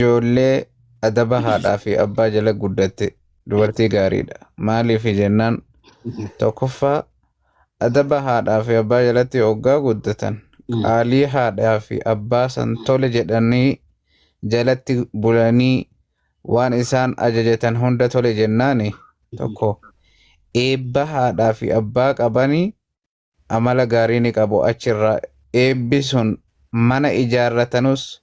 Ijoollee adaba haadhaa fi abbaa jala guddatte dubartii gaariidha. Maaliif jennaan, tokkoffaa, adaba haadhaa fi abbaa jalatti hoggaa guddatan, qaalii haadhaa fi abbaa san tole jedhanii jalatti bulanii, waan isaan ajajatan hunda tole jennaani, tokko eebba haadhaa fi abbaa qabanii amala gaarii ni qabu. Achirraa eebbi sun mana ijaarratanus,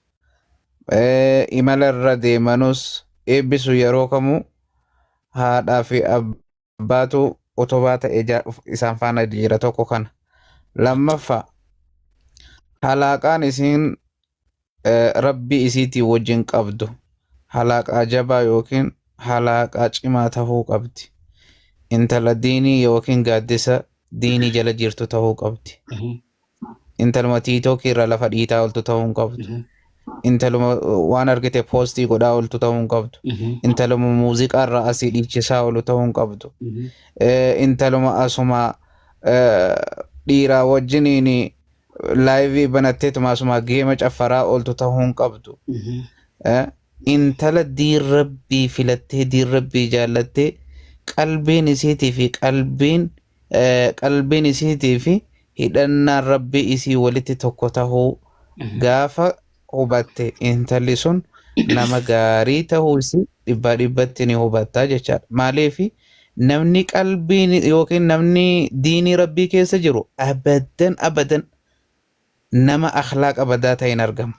imala irra deemanus, eebbi sun yeroo kamuu haadhaa fi abbaatu utubaa ta'e isaan faana jira. Tokko kana. Lammaffaa, halaaqaan isiin rabbii isiitii wajjin qabdu halaaqaa jabaa yookiin halaaqaa cimaa tahuu qabdi. Intala diinii yookiin gaaddisa diinii jala jirtu tahuu qabdi. Intaluma TikTokii irra lafa dhiitaa ooltu tahuu hin qabdu. Intaluma waan argite post godhaa ooltu tahuu hin qabdu. Intaluma muuziqaa irra asii dhiichisaa oolu tahuu hin qabdu. Intaluma asuma dhiiraa wajjiniin live banatteetuma asuma game caffaraa ooltu tahuu hin qabdu. Intala diin rabbii filattee, diin rabbii jaallattee, qalbiin isiitii fi hidhannaan rabbii isii walitti tokko tahuu gaafa hubatte, intalli sun nama gaarii tahuu isii dhibbaa dhibbatti ni hubattaa jechaadha. Maaliif? Namni qalbiin yookiin namni diinii rabbii keessa jiru abadan abadan nama akhlaaqa badaa ta'e hin argamu.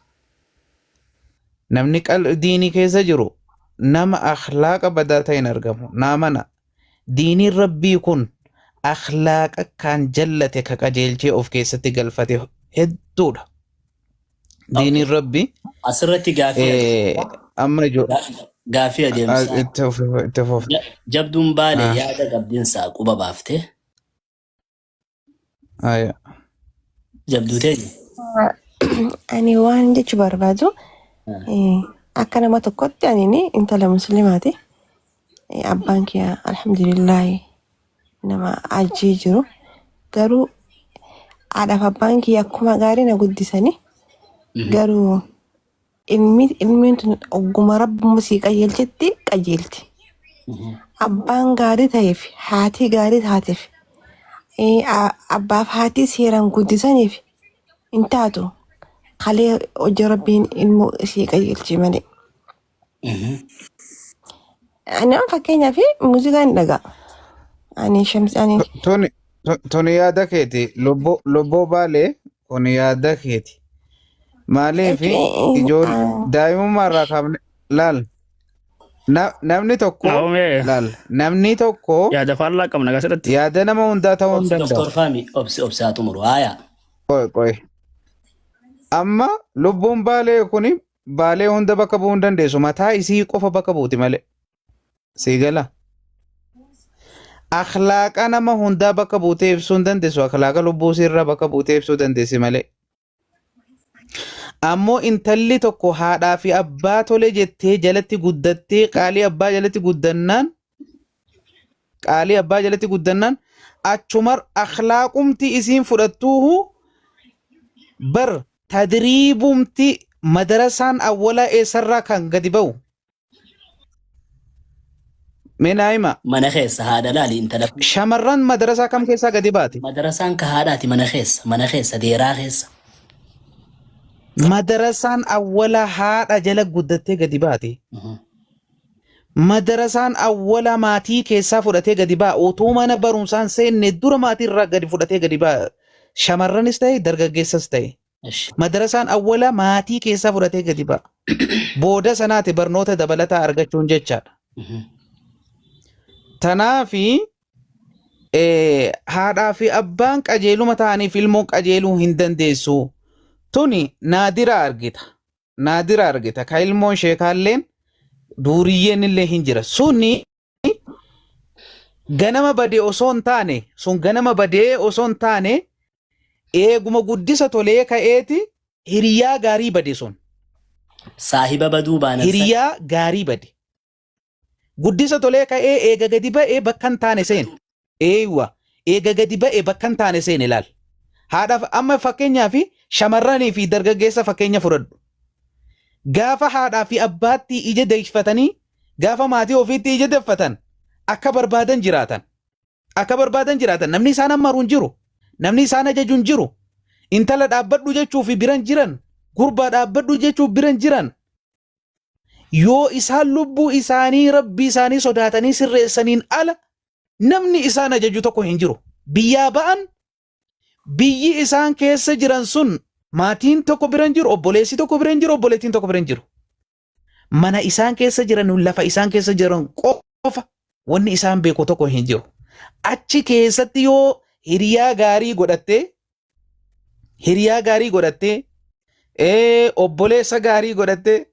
Namni diinii keessa jiru nama akhlaaqa badaa ta'e hin argamu. Naamana diiniin rabbii kun akhlaaqa kan jallate, ka qajeelchee of keessatti galfate hedduudha. Diiniin rabbii Asirratti gaafii amma ijoo gaafii adeemsaa. Itti fufu. Jabduun Baalee yaada qabdiinsaa quba baaftee Aya. Jabduu teenya. Ani waan jechuu barbaadu, akka nama tokkotti ani intala musliimaati. Abbaan kiyya alhamdulillahi nama ajjii jiru. Garuu haadhaaf abbaan kiyya akkuma gaarii na guddisanii, garuu ilmi ilmiin tun ogguma rabbuma sii qajeelchetti qajeelti. Abbaan gaarii ta'eef, haati gaarii taateef, abbaaf haati seeraan guddisaniif hin taatu. Kalee hojii rabbiin ilmoo isii qajeelche malee. Ani amma fakkeenyaaf muuziqaa hin dhaga'a. Ani shamsi ani Tuni tuni yaada keeti, lubbuu Baalee, kun yaada keeti. Maaliif? Ijoollee daa'imummaa irraa kaafne laal, namni tokko Naa'omee laal, namni tokko yaada faallaa qabna asirratti. Yaada nama hundaa ta'uu hin Obsi danda'u. Doktor Faami, obsi, obsi, haa xumuru. Haaya. Qoy qoy. Amma lubbuun Baalee kuni Baalee hunda bakka bu'uu hin dandeessu. Mataa isii qofa bakka buuti malee. Sii gala. Akhlaaqa nama hundaa bakka buutee ibsuu hin dandeessu. Akhlaaqa lubbuu isii irraa bakka buutee ibsuu dandeessi malee. Ammoo intalli tokko haadhaa fi abbaa tole jettee jalatti guddattee, qaalii abbaa jalatti guddannaan, qaalii abbaa jalatti guddannaan, achumar akhlaaqumti isiin fudhattuuhu bar tadriibumti madarasaan awwalaa eessarraa kan gadi ba'u? Mee naa hima. Mana keessa haadha laali intala. Shamarran madarasaa kam keessaa gadi baati? Madarasaan ka haadhaati mana keessa, mana keessa, deeraa keessa. Madarasaan awwalaa haadha jala guddattee gadi baati. Madarasaan awwalaa maatii keessaa fudhatee gadi ba'a. Otoo mana barumsaan seenne dura maatii irraa gadi fudhatee gadi ba'a. Shamarranis ta'e, dargaggeessas ta'e. Madarasaan awwalaa maatii keessaa fudhatee gadi ba'a. Booda sanaati barnoota dabalataa argachuun jechaadha. Tanaafi haadhaa fi abbaan qajeeluma ta'aniif ilmoon qajeeluu hin dandeessu. Tuni naadira argita. Naadira argita. Ka ilmoon sheekaalleen duuriyyeen illee hin jira. Suni ganama badee osoo hin taane, sun ganama badee osoo hin taane, eeguma guddisa tolee ka'eeti hiriyaa gaarii bade sun. Saahiba baduu baanan. Hiriyaa gaarii bade. Guddisa tolee ka'ee eega gadi ba'ee bakka hin taane seene. Eeywa, eega gadi ba'ee bakka hin taane seene laal. Haadhaaf amma fakkeenyaa fi shamarranii fi dargaggeessa fakkeenya fudhadhu. Gaafa haadhaa fi abbaatti ija deeffatanii, gaafa maatii ofiitti ija deeffatan, akka barbaadan jiraatan. Akka barbaadan jiraatan. Namni isaan ammaru hin jiru. Namni isaan ajaju hin jiru. Intala dhaabbadhu jechuuf biran jiran. Gurbaa dhaabbadhu jechuuf biran jiran. Yoo isaan lubbuu isaanii Rabbii isaanii sodaatanii sirreessaniin ala, namni isaan ajaju tokko hin jiru. Biyyaa ba'an, biyyi isaan keessa jiran sun maatiin tokko bira hin jiru, obboleessi tokko bira hin jiru, obboleettiin tokko bira hin jiru. Mana isaan keessa jiran, lafa isaan keessa jiran qofa, wanni isaan beeku tokko hin jiru. Achi keessatti yoo hiriyaa gaarii godhattee, obboleessa gaarii godhattee,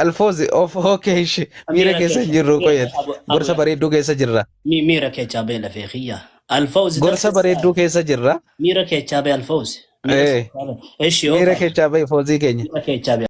Alfoozi of okay, miira keessa hin jirru qoyet, gorsa bareedduu keessa jirra. Miira keechaa bee lafee kiyya. Alfawzi. Gorsa bareedduu keessa jirra. Miira keechaa bee, Alfawzi. Miira Eshi. Keechaa bahe, Foozii keenya. Miira keechaa bee.